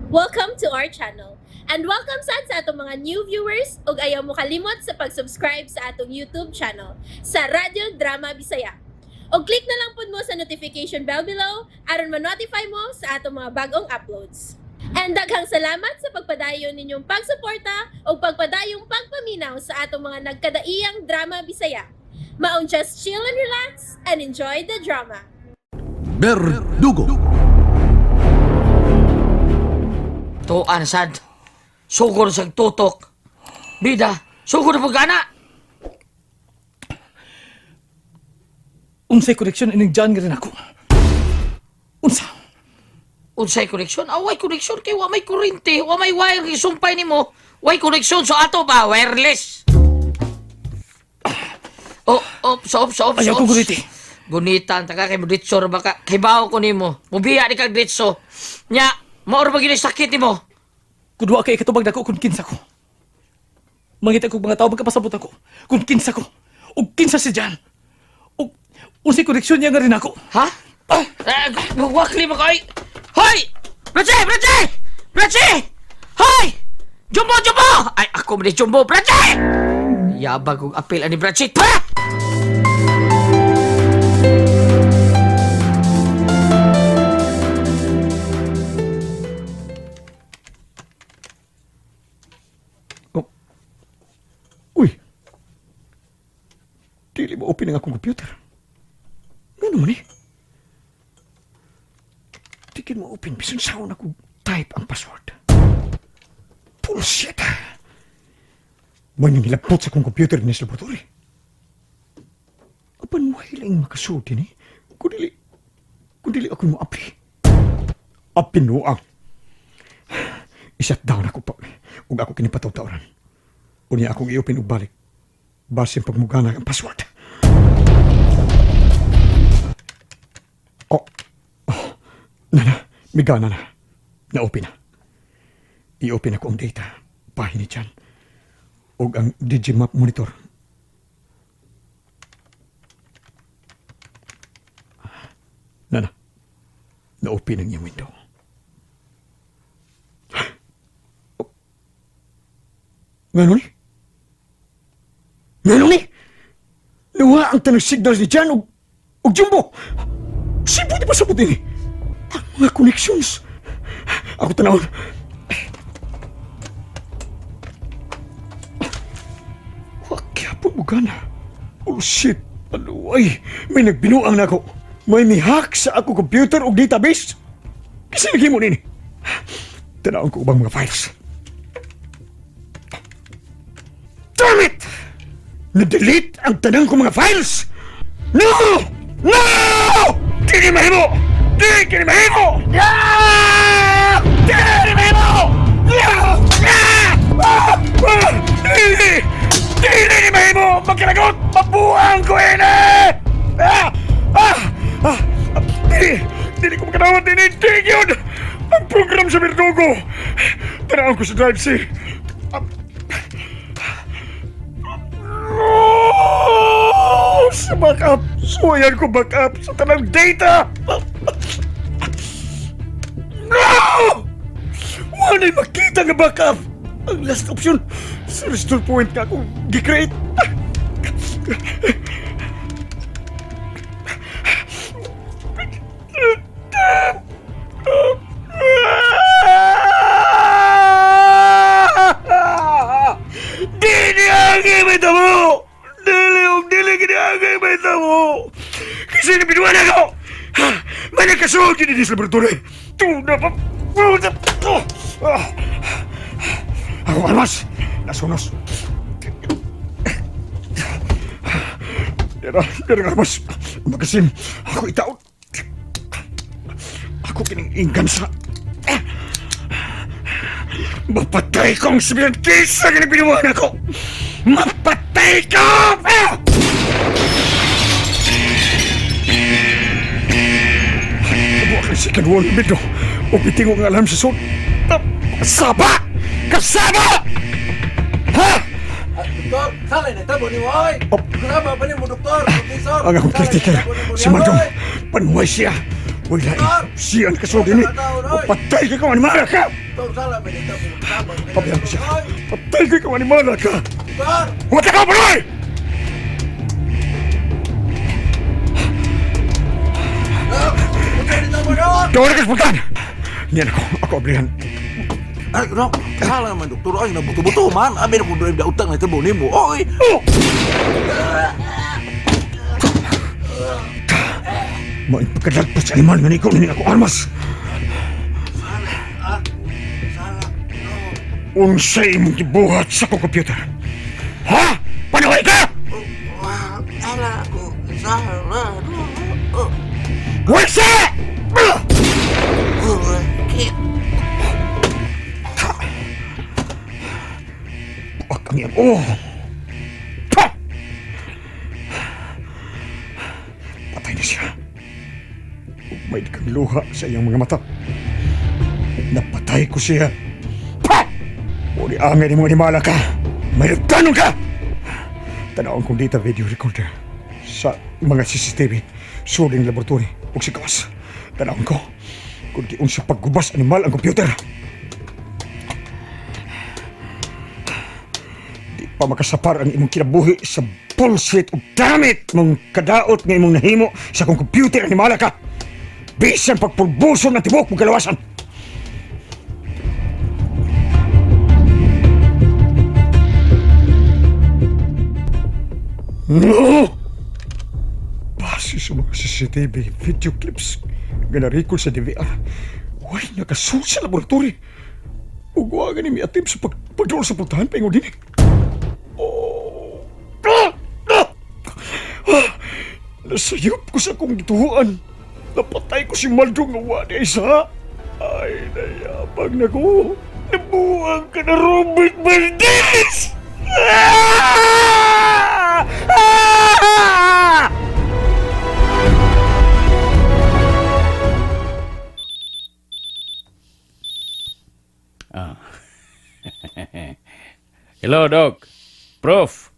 Welcome to our channel. And welcome sad sa atong mga new viewers ug ayaw mo kalimot sa pag-subscribe sa atong YouTube channel sa Radyo Drama Bisaya. Og click na lang pud mo sa notification bell below aron ma-notify mo sa atong mga bagong uploads. And daghang salamat sa pagpadayon ninyong pagsuporta ug pagpadayong pagpaminaw sa atong mga nagkadaiyang drama Bisaya. Maong just chill and relax and enjoy the drama. Berdugo. Tuan sad. Sugor sa tutok. Bida, sugor na pagkana. Unsay koneksyon ining John nga rin ako? Unsa? Unsay koneksyon? Ah, way koneksyon kay wa may kurente, wa may wire gisumpay nimo. Way koneksyon so ato ba wireless. Oh, oh, so, so, Ayaw so. ko guniti. Gunitan ta ka kay mo ditso ra ba ka? Kay bawo ko nimo. Mubiya ni kag ditso. Nya, maor ba gini sakit nimo? Kung wa kay ikatubag nako kung kinsa ko. Mangita kog mga tao magkapasabot ako kung kinsa ko ug kinsa si John. Ug unsay koneksyon niya nga rin ako? Ha? Ah! Eh, wakli mo kay. Hoy! Bratse! Bratse! Bratse! Hoy! Jumbo! Jumbo! Ay, ako man ni Jumbo! Bratse! Yabag kong apel ani Bratse. Pa! Oh. Uy. Dili mo open ang akong computer. Nga naman eh. Tikin mo open, bisan saan ako type ang password. Bullshit! Mo yung nilapot sa akong computer ni sa laboratory. Apan mo hiling makasulti ni? Kung dili ako mo apli. Apin no ang. I-shut down ako pa. Ug ako kinipataw-tawran. Unya akong i-open ug balik. Basin pagmugana ang password. Oh, oh. Nana, migana na. Na-open na. I-open ako ang data. Bahin ni Chan. Ug ang Digimap monitor. Nana, na-open ang iyang window. Ngano ni? Ngano ni? Nawa ang tanang signals ni Jan og Jumbo. Sibo di pa sabot ini. Ang mga connections. Ako tanawon. Wa gyapon mo gana. Oh shit. Ano ay, may nagbinuang na ako. May mihack sa ako computer og database. Kasi naghimo nini. Tanawon ko ubang mga files. Damn it! Na-delete ang tanang ko mga files! No! No! Di ni mahimo! Di kini mahimo! Ah! Di ni mahimo! Ah! Ah! Ah! Ah! Di! Di ni mahimo! Magkalagot! Mabuang ko ini! Ah! Ah! Ah! Di! Dili ko makanawat din Di yun! Ang program sa Verdugo! Tanawin ko sa Drive C. Oh, sa backup! Suwayan ko backup sa tanang data! No! Wala'y makita nga backup! Ang last option, sa restore point nga akong gikreate. Dili ang may tamo! Dili og dili gini ang may tamo! Kasi nabinuan ako! May nakasuod yun sa laboratory! Tuna pa! Tuna! Ah! Ako armas! Nasunos! Dira, dira armas! Magasin! Ako itaon! Ako kining inggan sa... Mapatay kong sibilantis sa ginabinuan ako! Mapatay ko! Ah! Buwa ka second wall, Medyo. O bitingo nga alam sa sud. Ah, Kasaba! Kasaba! Ha? Doktor, salay na tabo ni Woy. Oh. Graba pa ni mo, doktor, professor. Ang akong Salay na caretaker, tabo ni mo, si Madong, Woy. panuway siya. Wala eh. Siya ang kasulod ini. O patay ka kung animara ka! Doktor, sala may nitabo. Tabang. Pabayaan ko siya. Patay ko ikaw, animala ka! Doktor! Huwag ka, Panoy! Dok! Unsa nitabo, Dok? Gawin ka spontan! Niyan ako, ako ablihan. Ay, Dok, sala man, Doktor. Ay, nabuto-buto man. Abi na kung doon utang na itabo nimo. Oy! Oh! Maing pagkadagpas sa animal nga nikaw ni ako armas. Sala. Unsay imong gibuhat sa akong computer? Ha? Panuhay ka! Sala ko. Sala. Dok. Wasa! Buak ang iyang oh! Pa! Patay na siya. Ug may kang luha sa iyang mga mata. Napatay ko siya. Pa! Uli angay ni mga animala ka. May tanong ka! Tanawang kong data video recorder sa mga CCTV, suling laboratory ug sa gawas. Tanawang ko kung giunsa paggubas animal ang computer. Di pa makasapar ang imong kinabuhi sa bullshit ug damit mong kadaot nga imong nahimo sa akong computer animala ka. Bisan pagpulbuson ang tibok mong kalawasan. No! Base sa mga CCTV video clips nga na-record sa DVR, way nakasul sa laboratory. Ug wa gani miatim sa pagduol sa pultahan paingon dinhi. Oh! Ah! Ah! Ah! Nasayop ko sa akong gituhuan. Napatay ko si Maldo nga wa di isa. Ay, nayabang na ko. Nabuang ka na, Robert Valdez! Ah! Ah! Hello, Doc. Prof.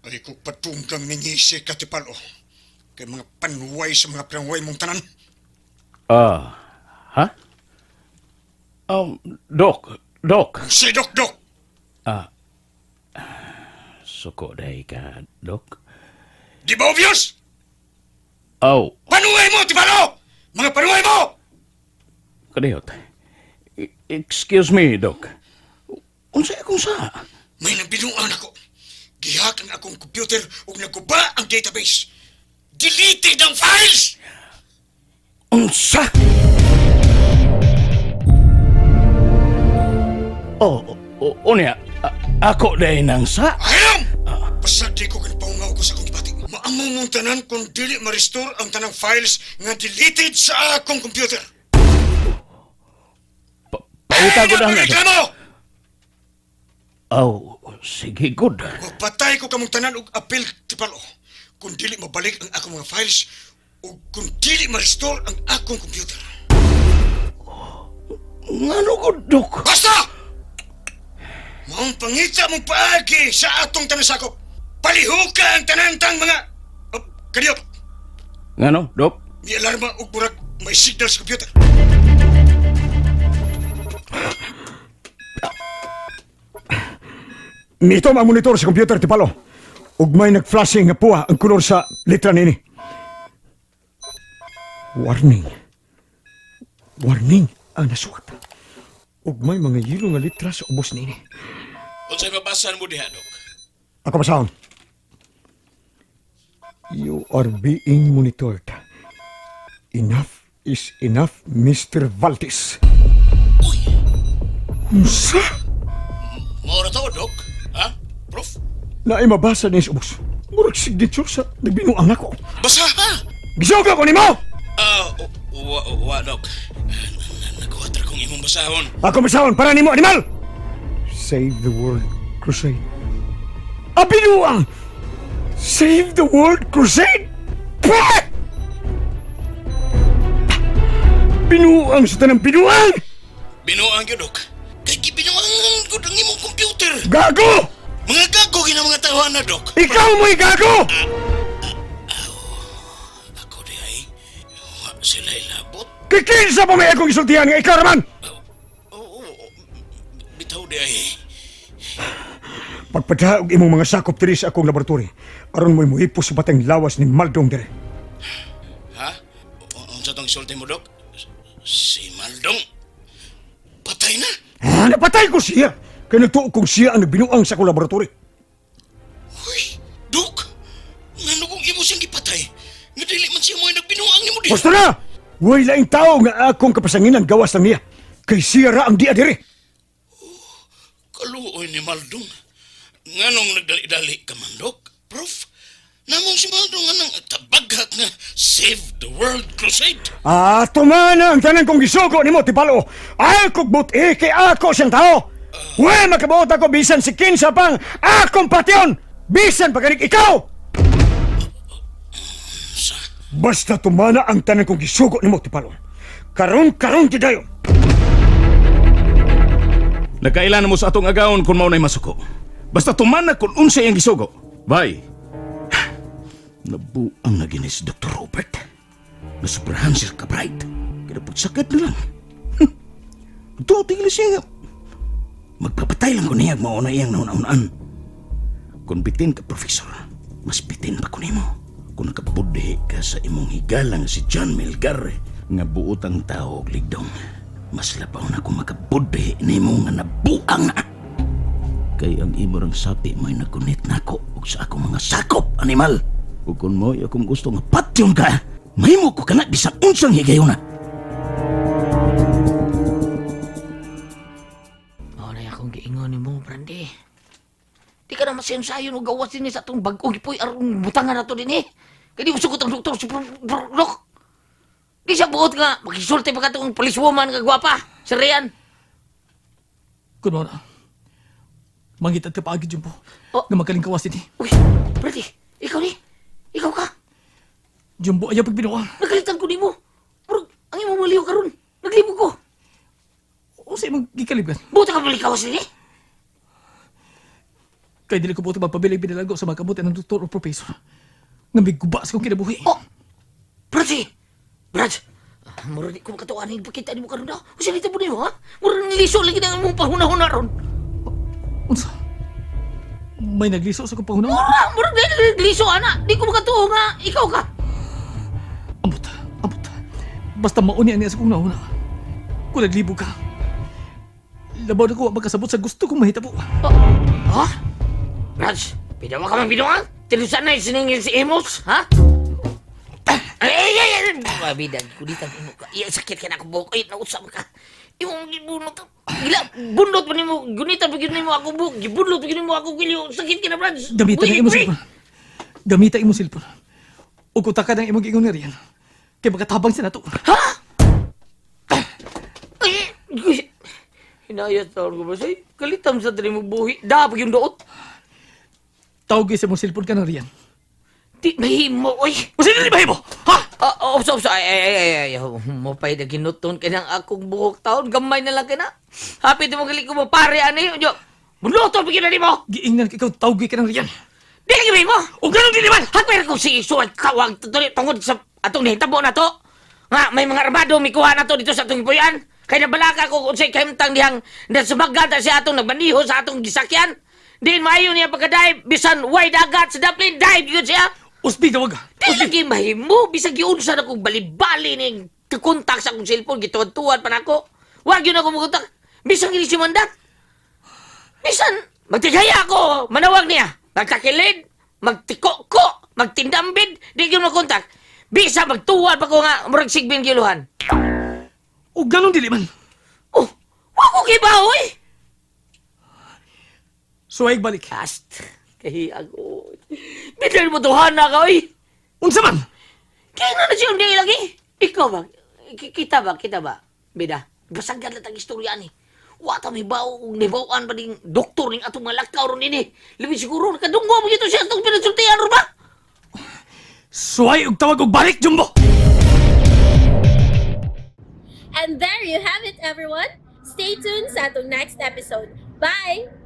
Ay ko patungkang ningisi katipalo. Kay mga panway sa mga panway mong tanan. Ah, ha? Doc, Doc. Si Dok Dok! Suko dahi ka, Doc. Di ba obvious? Oh, Panuway mo, Tipalo! Mga panuway mo! kadiyot. Excuse me, Doc. Unsa akong sa? May nabinuan ako. Gihak ang akong computer ug naguba ang database. Deleted ang files! Unsa? Oh, unya, ako dahi nang sa? Ahiram! Basta di ko kinapaungaw ko sa akong gibati. Maamo mong tanan kung dili ma-restore ang tanang files nga deleted sa akong computer. Pauta ko Ay, na nga. nagreklamo! Oh, sige, good. Mapatay ko kamong tanan og apel tipalo. Kung dili mabalik ang akong mga files ug kung dili ma-restore ang akong computer. Ngano ko, Doc? Basta! Maong pangita mong paagi sa atong tanasakop. Palihuka ang tanantang mga... Oh, kadiyot, Ngano, Doc? may alarma ug murag may signal sa computer. Nito ang monitor sa computer, Tipalo. Ug may nag-flashing nga puwa ang kolor sa litra nini. Warning. Warning ang nasuwat. Ug may mga yelo nga litra sa ubos nini. Unsay mabasan mo diha, Doc? Ako basahon. You are being monitored. Enough is enough, Mr. Valtis. Uy! Unsa? Maura to, Doc? Ha? Prof? Naay mabasa niya sa ubos. Murag signature sa nagbinuang ako. Basa, ha? Gisugo ko nimo! Ah, wa, wa, Doc. Nagwater kong imong basahon. Ako basahon para nimo animal! Save the world crusade. Abinuang! Save the world crusade! Pah! Binuang sa tanang binuang! Binuang gyud, Doc. Kay gibinuang gud ang imong computer. Gago! Mga gago gina mga tawa na, Doc. Ikaw mo'y gago! Ako di ay wa sila ilabot. Kikinsa pa may akong isultihan nga ikaw raman! Oh, bitaw di ay. Pagpadaog imong mga sakop diri sa akong laboratory aron mo'y muhipos sa batang lawas ni Maldong diri. Ha? Unsa tong isulti mo, Dok? Si Maldong? Patay na? Ah, napatay ko siya! Kaya nagtuo kong siya ang nagbinuang sa akong laboratory. Uy, Dok! Ngano kung imo siyang gipatay? Nga dili man siya mo'y nagbinuang nimo di. Basta na! Way laing tao nga akong kapasanginan gawas lang niya. Kay siya ra ang dia diri. Kaluoy ni Maldong. Nganong nagdali-dali ka man, Dok? Prof, namong si Maldong anang tabaghat nga Save the World Crusade. Ah, tumana ang tanan kong gisugo nimo tibalo. Ay kog buti kay ako siyang tao. Way makabuot ako bisan si kinsa pang akong patyon. Bisan pa ganik ikaw. Sa? Basta tumana ang tanan kong gisugo nimo tibalo. Karon karon gidayon. Nagkailan na mo sa atong agawon kung mao na'y masuko. Basta tumana kung unsa iyang gisugo. Bay. Nabuang na ginis Dr. Robert. Nasubrahan siya ka bright. Kaya pagsakit na lang. Tutigil siya. Magpapatay lang ko niya mao na iyang nauna-unaan. Kung bitin ka, Professor, mas bitin pa ko nimo. Kung nakabudhi ka sa imong higalang si John Melgar, nga buot ang tao og ligdong, mas labaw na kung makabudhi nimo nga nabuang na. Kay ang imo rang sapi mo'y nagunit nako ug sa akong mga sakop, animal. Ug kung mo'y akong gusto nga patyon ka, mahimo ko kana bisan unsang higayuna. Mao na akong giingon nimo, Brandy. Di ka na masayon-sayon og gawas dinhi sa atong bag-ong gipuy aron butangan nato dinhi. Kay di mosugot ang doktor si Dok. Di siya buot nga makisulti pa katong policewoman nga gwapa, si Rian. Kun mao na. Mangitad ka paagi, Jumbo. Oh. Nga magaling kawas ini. Uy, Brandy, ikaw ni. Ikaw ka. Jumbo, ayaw pagbinuang. Nagalitan ko nimo. Murag ang imong maliw karon. Naglibog ko. Unsa imong gikalibgan? Buot ka balik kawas dinhi. Kay dili ko buot magpabilig binalago sa mga kabuti ng doktor o professor. Nga may guba sa kong kinabuhi. Oh! Brad! Brad! Ah, mura di ko makatuan ang ipakita ni mo karon daw. Usa nito po nimo, ha? Mura niliso lagi na ang imong pahuna-huna ron. Unsa? May nagliso sa kong panghuna. Mura! Mura di nagliso, ana! Di ko makatuo nga ikaw ka! Ambot, ambot. Basta mauni ang niya sa kong nauna. Kung naglibog ka, labaw na ko wa makasabot sa gusto kong mahitabo. Oh. Ha? Brad, pidawa ka man binuang? Tinusan na yung siningil si Amos, ha? Ay, ay, ay, ay! Mabida, kulitan mo ka. Iya, sakit ka na ako buhok. Ay, nausap ka. Imong gibunot. Gila, bundot pa nimo. Gunitan pa gyud nimo ako buhok. Gibundot pa gyud nimo ako giliw. Sakit ka na, Brad. Gamitan Uy, ang imong uy. cellphone. Gamita imong cellphone. Ug kung ang imong giingon ni Rian, kay makatabang siya nato. Ha? Ay, uy. Hinayat taon ko ba sa'yo? Kalitam sa dali mo buhi. Dapag yung doot. Tawag sa imong cellphone ka ng Rian. Di, mahimo, oy. Unsa dili mahimo? Ha? Ah, oh, so, so, ay, ay, ay, ay, ay, mapay na ginuton ka ng akong buhok taon. Gamay na lang ka na. Happy mo gali ko mo, pare, ano yun? Yo, Bunloto, bigyan na ni mo! Giingnan ka ikaw tawag ka ng Rian. Di lagi mo! Ug ganun dili man. Hagmer kung si Isuan tawag tuloy tungod sa atong nahitabo na to. Nga, may mga armado, may kuha na to dito sa atong ipuyan. Kaya nabalaka ko kung sa'y kahimtang dihang nasumagata siya atong nagmaniho sa atong gisakyan. Diin maayo niya pagka-dive, bisan wide dagat sa daplin, dive yun siya. Usbi tawag. Di lagi mahimo, bisag giunsa na kong bali-bali ning kontak sa akong cellphone, gituwad-tuwad pa nako. Wag yun ako makontak. Bisan gini si mandat. Bisan, magtigaya ako, manawag niya. Magtakilid, magtiko-ko, magtindambid, di yun makontak. Bisa magtuwad pa ko nga, murag sigbin giluhan. Ug ganun dili man. Oh, wag ko kibaw, oy! Suway balik. Kast, kahiyag, oy. Bigyan mo tuhan na ka, oy! Unsa man? Kaya nga na siya hindi lagi. Ikaw ba? Kita ba? Kita ba? Bida, basagan lang tag istorya ni. Wa ta may bawo ug nibawaan pa ning doktor ning atong mga lakaw ron ini. Labi siguro nakadunggo mo gito siya atong pinasultian ron ba? Suway og tawag og balik Jumbo. And there you have it, everyone. Stay tuned sa atong next episode. Bye!